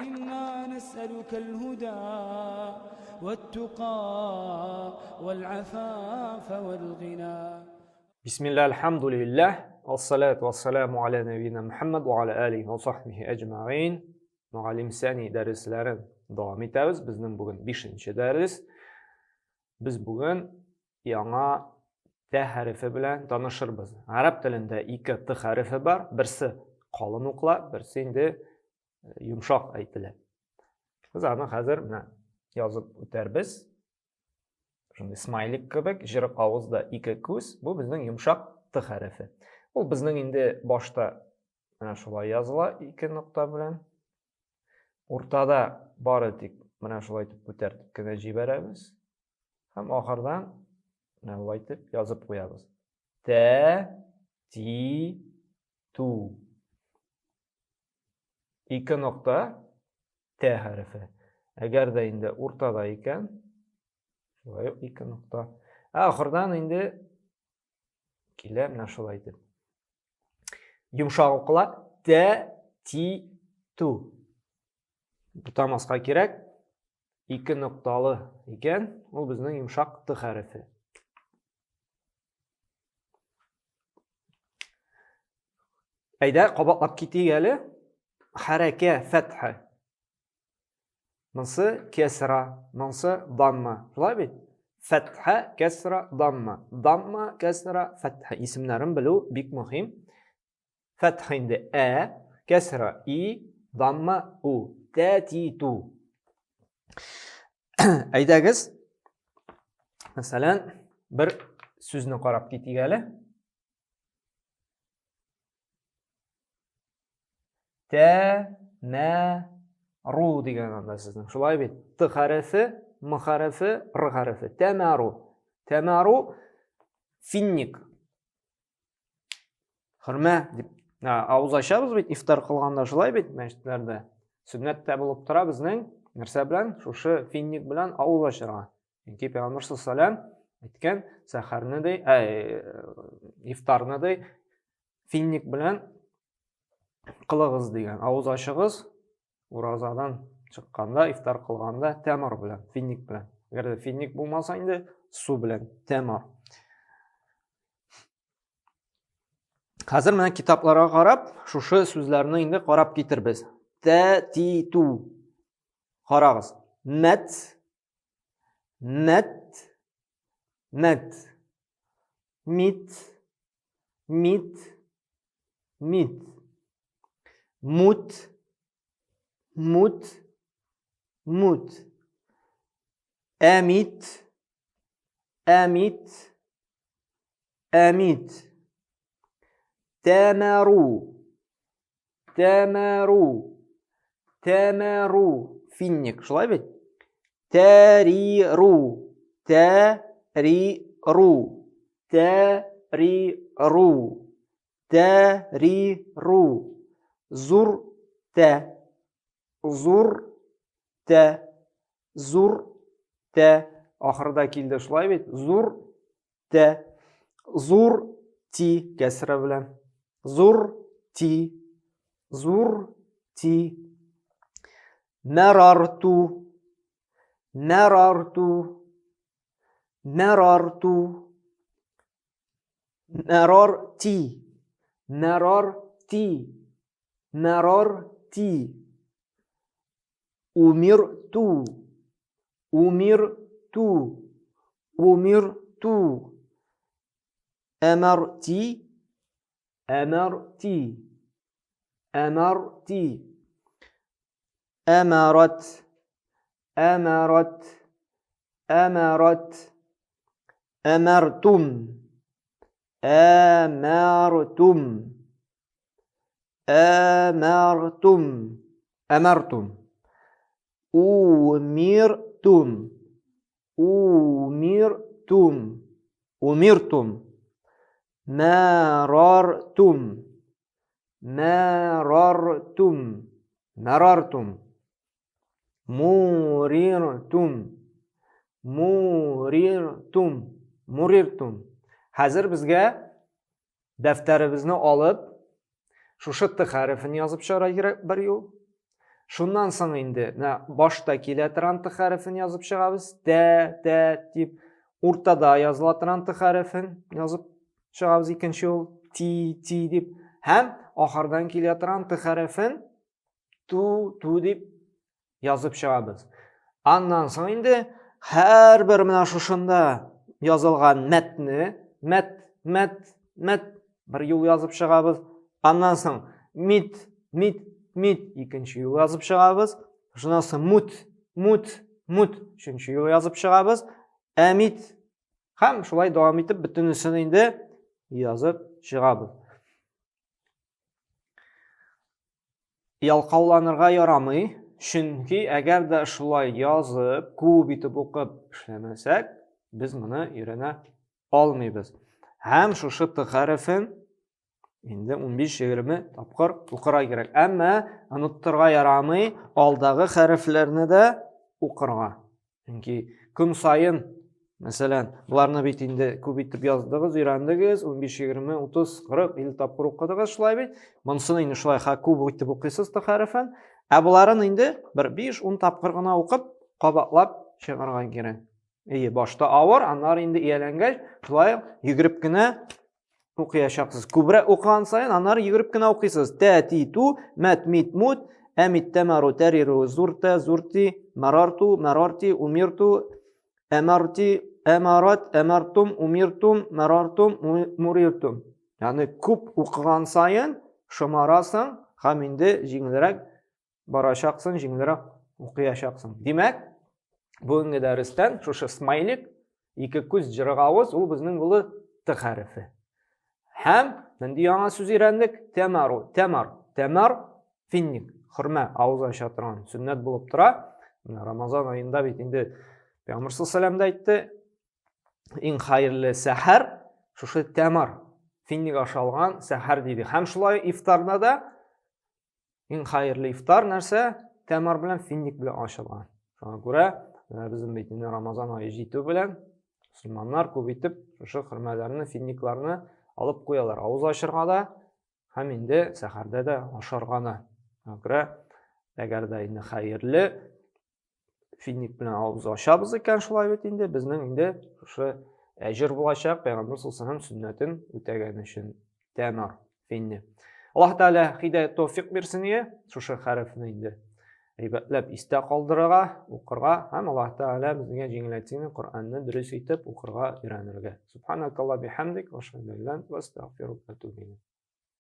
إنا نسألك الهدى والتقى والعفاف والغنى. بسم الله، الحمد لله، والصلاة والسلام على نبينا محمد وعلى آله وصحبه أجمعين. Мөгаллим Сәни дәресләрен дәвам итәбез. Безнең бүген 5 дәрес. Без бүген яңа Т хәрефе белән танышырбыз. Гарәп телендә ике Т хәрефе бар. Берсе калын укыла, берсе инде йомшак әйтелә. Без аны хәзер менә язып үтәрбез. Шундый смайлик кебек, җырык авызда ике күз. Бу безнең йомшак Т хәрефе. Ул безнең инде башта менә шулай языла ике нокта белән. Уртада бары тик менә шулай итеп күтәртеп кенә җибәрәбез. Һәм ахырдан менә болай итеп язып куябыз. Тә, ти, ту. Ике нокта Т хәрефе. Әгәр дә инде уртада икән, шулай ук ике нокта. Ә ахырдан инде килә менә шулай итеп. Йомшак укыла Т, ти, ту. Бутамаска кирәк. Ике нокталы икән, ул безнең йомшак Т хәрефе. Әйдә, кабатлап китик әле. Хәрәкә фәтхә. Монсы кесра, монсы дамма. Шулай бит? Фәтхә, кесра, дамма. Дамма, кесра, фәтхә. Исемнәрен белү бик мөһим. Фәтхә инде ә, кәсра и, дамма у. Тә, ти, ту. Әйдәгез, мәсәлән, бер сүзне карап китик әле. Тә, мә, ру дигән анда сезнең. Шулай бит? Т хәрефе, М хәрефе, Р хәрефе. Тәмәру. Тәмәру финник. Хөрмә дип авыз ачабыз бит ифтар кылганда, шулай бит мәчетләрдә. Сөннәт тә булып тора безнең нәрсә белән? Шушы финник белән авыз ачарга. Чөнки Пәйгамбер саллаллаху әйткән, сәхәрне ди, ифтарны ди, финник белән кылыгыз дигән. Авыз ачыгыз, Уразадан чыкканда, ифтар кылганда тәмар белән, финик белән. Әгәр дә финик булмаса инде, су белән, тәмар. Хәзер менә китапларга карап, шушы сүзләрне инде карап китербез. Тә, ти, ту. Карагыз. Мәт, мәт, мәт. Мит, мит, мит. Мут, мут, мут. Әмит, әмит, әмит. Тәмәру, тәмәру, тәмәру. Финник, шулай бит? Тәриру, тәриру, тәриру. Тә, ри, ру. Зур тә. Зур тә. Зур тә. Ахырда килде шулай бит. Зур тә. Зур ти кәсрә белән. Зур ти. Зур ти. Мәрарту. Мәрарту. Мәрарту. Мәрар ти. Мәрар ти. Мәрар ти. Умир ту. Умир ту. Умир ту. Әмәр ти. Әмәр ти. Әмәр ти. Әмәрат. Әмәрат. Әмәрат. Әмәртум. Әмәртум. Әмәртум. Әмәртум. Умиртум. Умиртум. Умиртум. Мәрартум. Мәрартум. Мәрартум. Муриртум. Муриртум. Муриртум. Хәзер безгә дәфтәребезне алып, шушы Т хәрефен язып чыгарга кирәк бер юл. Шуннан соң инде менә башта килә торган Т хәрефен язып чыгабыз. Тә, тә дип. Уртада языла торган Т хәрефен язып чыгабыз икенче юл. Ти, ти дип. Һәм ахырдан килә торган Т хәрефен ту, ту дип язып чыгабыз. Аннан соң инде һәрбер менә шушында язылган мәтне, мәт, мәт, мәт бер юл язып чыгабыз. Аннан соң мит, мит, мит икенче юл язып чыгабыз. Шуннан соң мут, мут, мут өченче юл язып чыгабыз. Әмит һәм шулай дәвам итеп бөтенесен инде язып чыгабыз. Ялкауланырга ярамый, чөнки әгәр дә шулай язып, күп итеп укып эшләмәсәк, без моны өйрәнә алмыйбыз. Һәм шушы Т хәрефен инде 15-20 тапкыр укырга кирәк. Әмма оныттырга ярамый алдагы хәрефләрне дә укырга. Чөнки көн саен, мәсәлән, боларны бит инде күп итеп яздыгыз, өйрәндегез, 15, 20, 30, 40, 50 тапкыр укыдыгыз, шулай бит. Монысын инде шулай ха күп итеп укыйсыз Т хәрефен. Ә боларын инде бер 5-10 тапкыр гына укып, кабатлап чыгарга кирәк. Әйе, башта авыр, аннары инде ияләнгәч, шулай йөгереп кенә укыячаксыз. Күбрәк укыган саен аннары йөгереп кенә укыйсыз. Тә, ти, ту, мәт, мит, мут, әмит, тәмару, тәриру, зур тә, зур ти, марарту, марарти, умирту, әмарти, әмарат, әмартум, умиртум, марартум, муриртум. Ягъни күп укыган саен шомарасың һәм инде җиңелрәк барачаксың, җиңелрәк укыячаксың. Димәк, бүгенге дәрестән шушы смайлик, ике күз, җырык авыз, ул безнең булы Т хәрефе. Һәм нинди яңа сүз өйрәндек? Тәмару, тәмар, тәмар, финник, хөрмә, авыз ача торган сөннәт булып тора. Менә Рамазан аенда бит инде Пәйгамбер саллаллаху алейһи әйтте, иң хәерле сәхәр шушы тәмар, финник ашалган сәхәр диде. Һәм шулай ифтарда да Иң хәерле ифтар нәрсә? Тәмар белән финник белән ачылган. Шуңа күрә безнең бит инде Рамазан ае җитү белән мөселманнар күп итеп шушы хөрмәләрне, финникларны алып куялар. Авыз ачырга да һәм инде сәхәрдә дә ашарга да. Шуңа күрә әгәр дә инде хәерле финник белән авыз ачабыз икән, шулай бит инде безнең инде шушы әҗер булачак пәйгамбер саллаллаху алейһи сөннәтен үтәгән өчен тәмар финни. Аллаһ Тәгалә һидәят тәүфик бирсен ие, шушы хәрефне инде әйбәтләп истә калдырырга, укырга һәм Аллаһ Тәгалә безгә җиңеләйтсен Коръәнне дөрес итеп укырга өйрәнергә. Субханакалла бихамдик ва ашһаду ан ла илаһа илля анта астагфирука ва атубу илейк.